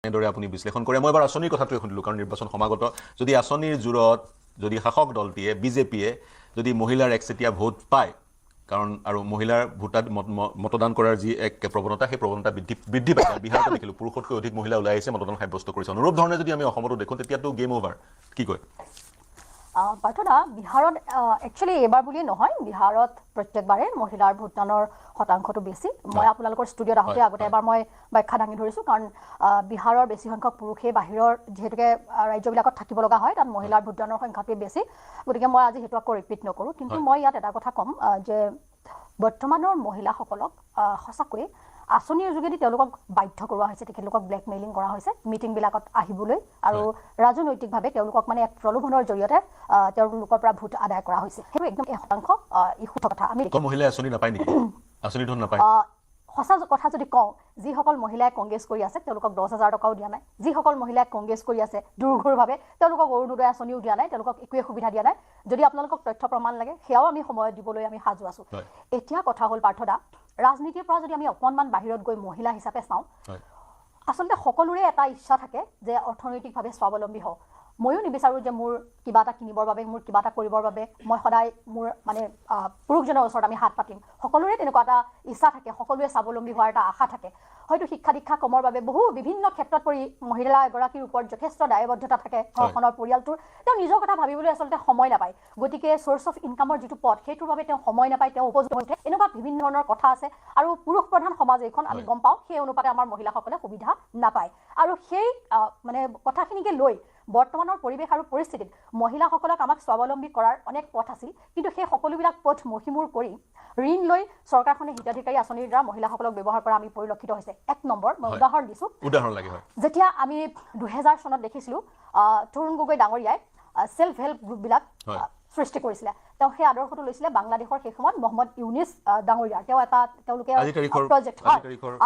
কেনেদৰে আপুনি বিশ্লেষণ কৰে? মই এবাৰ আঁচনিৰ কথাটোৱে সুধিলোঁ, কাৰণ নিৰ্বাচন সমাগত। যদি আঁচনিৰ জোৰত যদি শাসক দলটিয়ে, বিজেপিয়ে যদি মহিলাৰ একচেটীয়া ভোট পায়, কাৰণ আৰু মহিলাৰ ভোটাত মতদান কৰাৰ যি এক প্ৰৱণতা, সেই প্ৰৱণতা বৃদ্ধি পাইছে। বিহাৰতো দেখিলোঁ পুৰুষতকৈ অধিক মহিলা ওলাই আহিছে, মতদান সাব্যস্ত কৰিছে। অনুৰূপ ধৰণে যদি আমি অসমতো দেখোঁ, তেতিয়াতো গেম অভাৰ। কি কয়? পাৰ্থদা, বিহাৰত একচুৱেলি এইবাৰ বুলিয়ে নহয়, বিহাৰত প্ৰত্যেকবাৰে মহিলাৰ ভোটদানৰ শতাংশটো বেছি। মই আপোনালোকৰ ষ্টুডিঅ'ত আহোঁতে আগতে এবাৰ মই ব্যাখ্যা দাঙি ধৰিছোঁ, কাৰণ বিহাৰৰ বেছি সংখ্যক পুৰুষেই বাহিৰৰ যিহেতুকে ৰাজ্যবিলাকত থাকিব লগা হয়, তাত মহিলাৰ ভোটদানৰ সংখ্যাটোৱে বেছি। গতিকে মই আজি সেইটো আকৌ ৰিপিট নকৰোঁ। কিন্তু মই ইয়াত এটা কথা ক'ম যে বৰ্তমানৰ মহিলাসকলক সঁচাকৈয়ে আঁচনিৰ যোগেদি তেওঁলোকক বাধ্য কৰোৱা হৈছে, তেখেতলোকক ব্লেকমেইলিং কৰা হৈছে মিটিংবিলাকত আহিবলৈ, আৰু ৰাজনৈতিকভাৱে তেওঁলোকক মানে এক প্ৰলোভনৰ জৰিয়তে তেওঁলোকৰ পৰা ভোট আদায় কৰা হৈছে। সেইটো একদম 1% শুদ্ধ কথা। আমি মহিলাই আঁচনি নাপায় নেকি? আঁচনি ধন নাপায়? সঁচা কথা যদি কওঁ, যিসকল মহিলাই কংগ্ৰেছ কৰি আছে তেওঁলোকক 10,000 টকাও দিয়া নাই। যিসকল মহিলাই কংগ্ৰেছ কৰি আছে দুৰ্ঘোৰভাৱে, তেওঁলোকক অৰুণোদয় আঁচনিও দিয়া নাই, তেওঁলোকক একোৱে সুবিধা দিয়া নাই। যদি আপোনালোকক তথ্য প্ৰমাণ লাগে, সেয়াও আমি সময়ত দিবলৈ আমি সাজু আছোঁ। এতিয়া কথা হ'ল পাৰ্থদা, ৰাজনীতিৰ পৰা যদি আমি অকণমান বাহিৰত গৈ মহিলা হিচাপে চাওঁ, আচলতে সকলোৰে এটা ইচ্ছা থাকে যে অৰ্থনৈতিকভাৱে স্বাৱলম্বী হওঁ। ময়ো নিবিচাৰোঁ যে মোৰ কিবা এটা কিনিবৰ বাবে, মোৰ কিবা এটা কৰিবৰ বাবে মই সদায় মোৰ মানে পুৰুষজনৰ ওচৰত আমি হাত পাতিম। সকলোৰে তেনেকুৱা এটা ইচ্ছা থাকে, সকলোৱে স্বাৱলম্বী হোৱাৰ এটা আশা থাকে। হয়তো শিক্ষা দীক্ষা কমৰ বাবে বহু বিভিন্ন ক্ষেত্ৰত পৰি মহিলা এগৰাকীৰ ওপৰত যথেষ্ট দায়বদ্ধতা থাকে ঘৰখনৰ, পৰিয়ালটোৰ। তেওঁ নিজৰ কথা ভাবিবলৈ আচলতে সময় নাপায়। গতিকে চ'ৰ্চ অফ ইনকামৰ যিটো পথ, সেইটোৰ বাবে তেওঁ সময় নাপায়, তেওঁ উপযুক্ত হৈ উঠে। এনেকুৱা বিভিন্ন ধৰণৰ কথা আছে। আৰু পুৰুষ প্ৰধান সমাজ এইখন, আমি গম পাওঁ, সেই অনুপাতে আমাৰ মহিলাসকলে সুবিধা নাপায়। আৰু সেই মানে কথাখিনিকে লৈ বৰ্তমানৰ পৰিৱেশ আৰু পৰিস্থিতিত মহিলাসকলক আমাক স্বাৱলম্বী কৰাৰ অনেক পথ আছিল, কিন্তু সেই সকলোবিলাক পথ মষিমূৰ কৰি ঋণ লৈ চৰকাৰখনে হিতাধিকাৰী আঁচনিৰ দ্বাৰা মহিলাসকলক ব্যৱহাৰ কৰা আমি পৰিলক্ষিত হৈছে। এক নম্বৰ মই উদাহৰণ দিছোঁ, উদাহৰণ লাগে। যেতিয়া আমি 2000 চনত দেখিছিলোঁ তৰুণ গগৈ ডাঙৰীয়াই চেল্ফ হেল্প গ্ৰুপবিলাক সৃষ্টি কৰিছিলে, তেওঁ সেই আদৰ্শটো লৈছিলে বাংলাদেশৰ সেই সময়ত মহম্মদ ইউনিছ ডাঙৰীয়াৰ। তেওঁ এটা তেওঁলোকে প্ৰজেক্ট হয়,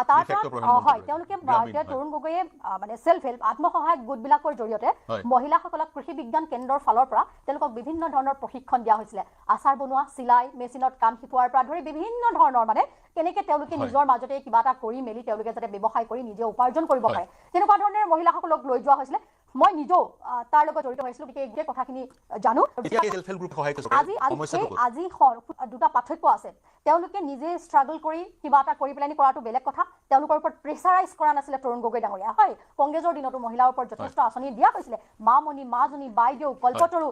তাৰ পৰা হয় তেওঁলোকে তৰুণ গগৈয়ে মানে চেল্ফ হেল্প আত্মসহায়ক গোটবিলাকৰ জৰিয়তে মহিলাসকলক কৃষি বিজ্ঞান কেন্দ্ৰৰ ফালৰ পৰা তেওঁলোকক বিভিন্ন ধৰণৰ প্ৰশিক্ষণ দিয়া হৈছিলে। আচাৰ বনোৱা, চিলাই মেচিনত কাম শিকোৱাৰ পৰা ধৰি বিভিন্ন ধৰণৰ মানে কেনেকে তেওঁলোকে নিজৰ মাজতে কিবা এটা কৰি মেলি তেওঁলোকে যাতে ব্যৱসায় কৰি নিজে উপাৰ্জন কৰিব পাৰে, তেনেকুৱা ধৰণেৰে মহিলাসকলক লৈ যোৱা হৈছিলে। মই নিজেও তাৰ লগত জড়িত হৈছিলোঁ, গতিকে গোটেই কথাখিনি জানো। আজি আজি দুটা পাৰ্থক্য আছে। তেওঁলোকে নিজে ষ্ট্ৰাগল কৰি কিবা এটা কৰি পেলাই কৰাটো বেলেগ কথা, তেওঁলোকৰ ওপৰত প্ৰেচাৰাইজ কৰা নাছিলে তৰুণ গগৈ ডাঙৰীয়া। হয়, কংগ্ৰেছৰ দিনতো মহিলাৰ ওপৰত যথেষ্ট আঁচনি দিয়া হৈছিলে, মামণি, মাজনী, বাইদেউ, কল্পতৰু,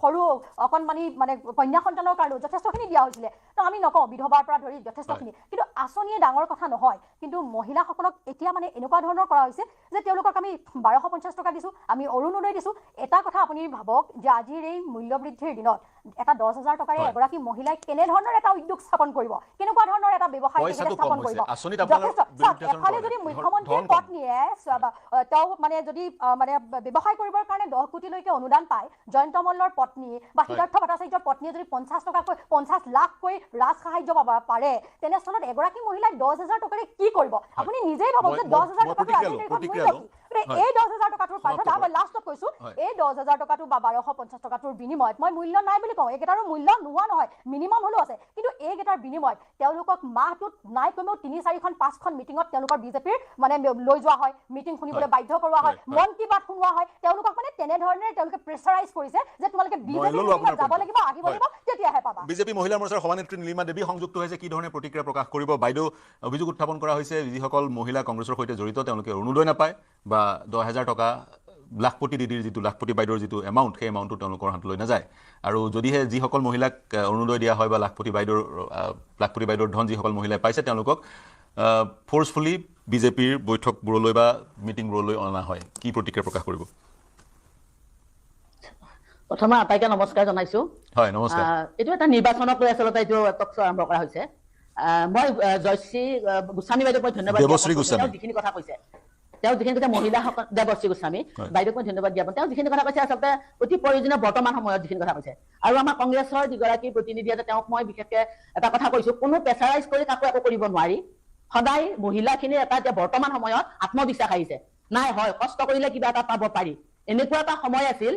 সৰু অকণমানি মানে কন্যা সন্তানৰ কাৰণেও যথেষ্টখিনি দিয়া হৈছিলে। তো আমি নকওঁ বিধৱাৰ পৰা ধৰি যথেষ্টখিনি, কিন্তু আঁচনিয়ে ডাঙৰ কথা নহয়। কিন্তু মহিলাসকলক এতিয়া মানে এনেকুৱা ধৰণৰ কৰা হৈছে যে তেওঁলোকক আমি 1250 টকা দিছোঁ, আমি অৰুণোদয় দিছোঁ। এটা কথা আপুনি ভাবক যে আজিৰ এই মূল্যবৃদ্ধিৰ দিনত এটা 10,000 টকাৰে এগৰাকী মহিলাই কেনেধৰণৰ এটা উদ্যোগ স্থাপন কৰিব, কেনেকুৱা ধৰণৰ এটা ব্যৱসায় স্থাপন কৰিব? এফালে যদি মুখ্যমন্ত্ৰীৰ পত্নীয়ে তেওঁ মানে যদি মানে ব্যৱসায় কৰিবৰ কাৰণে 10 কোটিলৈকে অনুদান পায়, জয়ন্ত মল্লৰ পত্নী বা সিদ্ধাৰ্থ ভট্টাচাৰ্যৰ পত্নীয়ে যদি 50 টকাকৈ 50 লাখকৈ ৰাজ সাহায্য পাব পাৰে, তেনেস্থলত এগৰাকী মহিলাই 10,000 টকাৰে কি কৰিব? আপুনি নিজেই ভাবক যে 10,000 টকাটো আজিৰ তাৰিখত মূল্য কি? এই 10,000 টকাটোৰ পাৰ্থদা, মই লাষ্টত কৈছো, এই 10,000 টকাটো বা 1250 টকাটোৰ বিনিময়ত মই মূল্য নাই বুলি কওঁ, এইকেইটাৰো মূল্য নোহোৱা নহয়, মিনিমাম হ'লেও আছে। কিন্তু এইকেইটাৰ বিনিময়ত তেওঁলোকক মাহটোত নাই কমেও 3, 4খন 5খন মিটিঙত তেওঁলোকৰ বিজেপিৰ মানে লৈ যোৱা হয়, মিটিং শুনিবলৈ বাধ্য কৰোৱা হয়, মন কি বাত শুনোৱা হয়। তেওঁলোকক মানে তেনেধৰণেৰে তেওঁলোকে প্ৰেচাৰাইজ কৰিছে যে তোমালোকে বিজেপি যাব লাগিব, আহিব লাগিব, তেতিয়াহে পাবা। বিজেপি মহিলা মৰ্চাৰ সভানেত্ৰী নীলিমা দেৱী সংযুক্ত হৈছে, কি ধৰণে প্ৰতিক্ৰিয়া প্ৰকাশ কৰিব? বাইদেউ, অভিযোগ উত্থাপন কৰা হৈছে যিসকল মহিলা কংগ্ৰেছৰ সৈতে জড়িত তেওঁলোকে অৰুণোদয় নাপায় বা 10,000 টকা লাখপতি দিদিৰ যিটো, লাখপতি বাইদেউৰ যিটো এমাউণ্ট, সেই এমাউণ্টটো তেওঁলোকৰ হাতলৈ নাযায়। আৰু যদিহে যিসকল মহিলাক অৰুণোদয় দিয়া হয় বা লাখপতি বাইদেউৰ ধন যিসকল মহিলাই পাইছে, তেওঁলোকক ফ'ৰ্চফুলি বিজেপিৰ বৈঠকবোৰলৈ বা মিটিংবোৰলৈ অনা হয়। কি প্ৰতিক্ৰিয়া প্ৰকাশ কৰিব? প্ৰথমে আটাইকে নমস্কাৰ জনাইছো। হয়, নমস্কাৰ। এইটো এটা নিৰ্বাচনক লৈ আচলতে এইটো টক শ্ব' আৰম্ভ কৰা হৈছে। মই জয়শ্ৰী গোস্বামী বাইদেউক মই ধন্যবাদ, যিখিনি কথা কৈছে তেওঁ, যিখিনি কৈছে মহিলাসকল, দেৱশ্ৰী গোস্বামী বাইদেউক মই ধন্যবাদ জ্ঞাপন। তেওঁ যিখিনি কথা কৈছে আচলতে অতি প্ৰয়োজনীয় বৰ্তমান সময়ত যিখিনি কথা কৈছে। আৰু আমাৰ কংগ্ৰেছৰ যিগৰাকী প্ৰতিনিধি আছে, তেওঁক মই বিশেষকে এটা কথা কৈছো, কোনো প্ৰেচাৰাইজ কৰি কাকো একো কৰিব নোৱাৰি। সদায় মহিলাখিনিৰ এটা এতিয়া বৰ্তমান সময়ত আত্মবিশ্বাস আহিছে, নাই হয় কষ্ট কৰিলে কিবা এটা পাব পাৰি। এনেকুৱা এটা সময় আছিল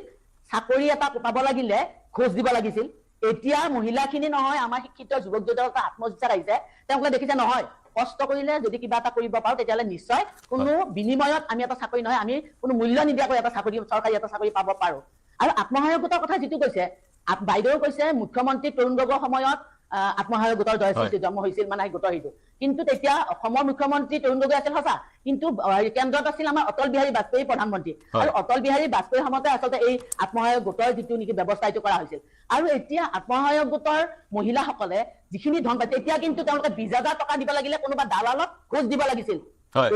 চাকৰি এটা পাব লাগিলে ঘোচ দিব লাগিছিল। এতিয়া মহিলাখিনি নহয়, আমাৰ শিক্ষিত যুৱক যুৱতীৰ এটা আত্মবিশ্বাস আহিছে, তেওঁলোকে দেখিছে নহয় কষ্ট কৰিলে যদি কিবা এটা কৰিব পাৰো তেতিয়াহ'লে নিশ্চয় কোনো বিনিময়ত আমি এটা চাকৰি নহয়, আমি কোনো মূল্য নিদিয়াকৈ এটা চাকৰি, চৰকাৰী এটা চাকৰি পাব পাৰো। আৰু আত্মসহায়ক গোটৰ কথা যিটো কৈছে, বাইদেউ কৈছে মুখ্যমন্ত্ৰী তৰুণ গগৈৰ সময়ত আত্মসহায়ক গোটৰ জয়শ্ৰী জন্ম হৈছিল, মানে গোটৰ সেইটো। কিন্তু তেতিয়া অসমৰ মুখ্যমন্ত্ৰী তৰুণ গগৈ আছিল সঁচা, কিন্তু কেন্দ্ৰত আছিল আমাৰ অটল বিহাৰী বাজপেয়ী প্ৰধানমন্ত্ৰী। আৰু অটল বিহাৰী বাজপেয়ীৰ সময়তে আচলতে এই আত্মসহায়ক গোটৰ যিটো নেকি ব্যৱস্থা এইটো কৰা হৈছিল। আৰু এতিয়া আত্মসহায়ক গোটৰ মহিলাসকলে যিখিনি ধন পাইছে, তেতিয়া কিন্তু তেওঁলোকে 20,000 টকা দিব লাগিলে কোনোবা দালালক ঘোচ দিব লাগিছিল।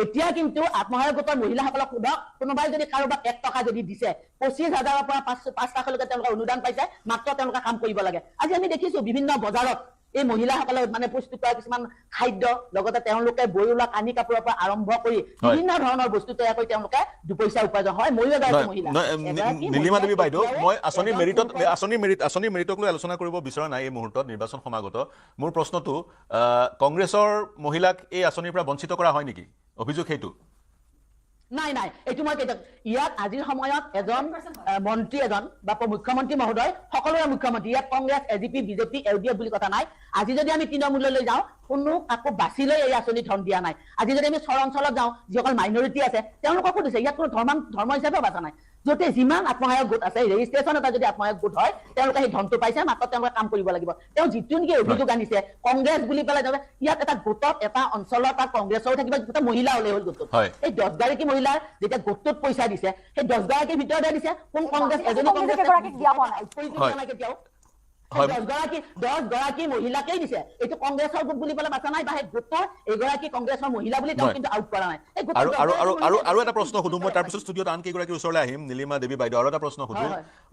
এতিয়া কিন্তু আত্মসহায়ক গোটৰ মহিলাসকলক সোধক, কোনোবাই যদি কাৰোবাক 1 টকা যদি দিছে, 25,000ৰ পৰা 5 লাখলৈকে তেওঁলোকে অনুদান পাইছে, মাত্ৰ তেওঁলোকে কাম কৰিব লাগে। আজি আমি দেখিছো বিভিন্ন বজাৰত এই মহিলাসকলে মানে প্ৰস্তুত কৰা কিছুমান খাদ্য, লগতে তেওঁলোকে বৈ ওলোৱা কানি কাপোৰৰ পৰা আৰম্ভ কৰি বিভিন্ন ধৰণৰ বস্তু তৈয়াৰ কৰি তেওঁলোকে দুপইচা উপাৰ্জন হয়। ময়ো এগৰাকী মহিলা। নীলিমা দেৱী বাইদেউ, মই আঁচনিৰ মেৰিটত আঁচনিৰ মেৰিটক লৈ আলোচনা কৰিব বিচৰা নাই এই মুহূৰ্তত, নিৰ্বাচন সমাগত। মোৰ প্ৰশ্নটো, কংগ্ৰেছৰ মহিলাক এই আঁচনিৰ পৰা বঞ্চিত কৰা হয় নেকি? অভিযোগ সেইটো। নাই নাই, এইটো মই ইয়াত আজিৰ সময়ত এজন মন্ত্ৰী এজন বা মুখ্যমন্ত্ৰী মহোদয় সকলোৰে মুখ্যমন্ত্ৰী, ইয়াত কংগ্ৰেছ, এজিপি, বিজেপি, এলডিএফ বুলি কথা নাই। আজি যদি আমি তৃণমূললৈ যাওঁ, কোনো কাকো বাছি লৈ এই আঁচনি ধন দিয়া নাই। আজি যদি আমি চৰ অঞ্চলত যাওঁ, যিসকল মাইনৰিটি আছে তেওঁলোককো দিছে, ইয়াত কোনো ধৰ্ম হিচাপে বাছা নাই। য'তে যিমান আত্মসহায়ক গোট আছে, ৰেজিষ্ট্ৰেশ্যন এটা যদি আত্মসহায়ক গোট হয়, তেওঁলোকে সেই ধনটো পাইছে, মাত্ৰ তেওঁলোকে কাম কৰিব লাগিব। তেওঁ যিটো নেকি অভিযোগ আনিছে কংগ্ৰেছ বুলি পেলাই, ইয়াত এটা গোটত এটা অঞ্চলত তাত কংগ্ৰেছৰো থাকিব, গোটেই মহিলা হ'লে হ'ল গোটটোত। এই 10 গৰাকী মহিলাৰ যেতিয়া গোটটোত পইচা দিছে, সেই 10 গৰাকীৰ ভিতৰতে দিছে, কোন কংগ্ৰেছ এজনী কংগ্ৰেছ কেতিয়াও 10 গৰাকী মহিলাকেই দিছে। এইটো কংগ্ৰেছৰ গোট বুলি পেলাই বাচা নাই, বা সেই গোটৰ এগৰাকী কংগ্ৰেছৰ মহিলা বুলি তেওঁ কিন্তু আউট কৰা নাই। আৰু এটা প্ৰশ্ন সুধো মই, তাৰপিছত ষ্টুডিঅ'ত আন কেইগৰাকীৰ ওচৰলৈ আহিম। নীলিমা দেৱী বাইদেউ, আৰু এটা প্ৰশ্ন সুধো।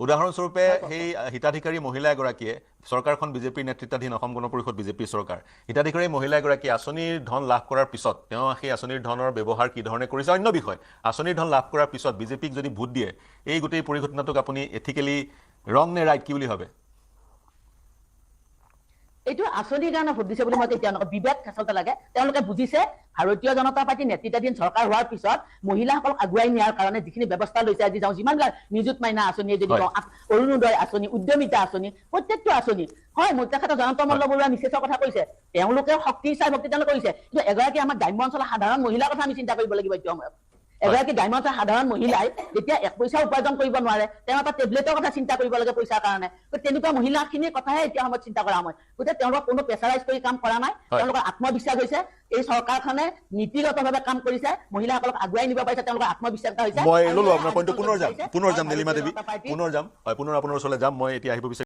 উদাহৰণস্বৰূপে সেই হিতাধিকাৰী মহিলা এগৰাকীয়ে, চৰকাৰখন বিজেপিৰ নেতৃত্বাধীন অসম গণ পৰিষদ বিজেপিৰ চৰকাৰ, হিতাধিকাৰী মহিলা এগৰাকীয়ে আঁচনিৰ ধন লাভ কৰাৰ পিছত তেওঁ সেই আঁচনিৰ ধনৰ ব্যৱহাৰ কি ধৰণে কৰিছে অন্য বিষয়, আঁচনিৰ ধন লাভ কৰাৰ পিছত বিজেপিক যদি ভোট দিয়ে, এই গোটেই পৰিঘটনাটোক আপুনি এথিকেলি ৰং নে ৰাইট কি বুলি ভাবে? এইটো আঁচনিৰ কাৰণে ভোট দিছে বুলি মই তেতিয়া নকওঁ, বিবেক আচলতে লাগে। তেওঁলোকে বুজিছে ভাৰতীয় জনতা পাৰ্টীৰ নেতৃত্বাধীন চৰকাৰ হোৱাৰ পিছত মহিলাসকলক আগুৱাই নিয়াৰ কাৰণে যিখিনি ব্যৱস্থা লৈছে, আজি যাওঁ যিমানবিলাক নিযুত মাইনা আঁচনিয়ে যদি কওঁ, অৰুণোদয় আঁচনি, উদ্যমিতা আঁচনি, প্ৰত্যেকটো আঁচনি হয়। মোৰ তেখেতৰ জয়ন্ত মল্ল বৰুৱা মিছেছৰ কথা কৈছে, তেওঁলোকে শক্তি চাই ভক্তি তেওঁলোকে কৰিছে, কিন্তু এগৰাকী আমাৰ গ্ৰাম্য অঞ্চলৰ সাধাৰণ মহিলাৰ কথা আমি চিন্তা কৰিব লাগিব। এইটো সময়ত এগৰাকী গ্ৰাম্য অঞ্চলৰ সাধাৰণ মহিলাই যেতিয়া এক পইচা উপাৰ্জন কৰিব নোৱাৰে, তেওঁ এটা টেবলেটৰ কথা চিন্তা কৰিব লাগে পইচাৰ কাৰণে। তেনেকুৱা মহিলাখিনিৰ কথাহে এতিয়া সময়ত চিন্তা কৰা সময়। গতিকে তেওঁলোকক কোনো প্ৰেচাৰাইজ কৰি কাম কৰা নাই, তেওঁলোকৰ আত্মবিশ্বাস হৈছে। এই চৰকাৰখনে নীতিগতভাৱে কাম কৰিছে, মহিলাসকলক আগুৱাই নিব পাৰিছে, তেওঁলোকৰ আত্মবিশ্বাস এটা হৈছে। মই ললো আপোনাৰ পইণ্টটো, পুনৰ যাম, পুনৰ যাম নীলিমা দেৱী, পুনৰ যাম, হয়, পুনৰ আপোনাৰ ওচৰলৈ যাম। মই এতিয়া আহিব বিচাৰিম।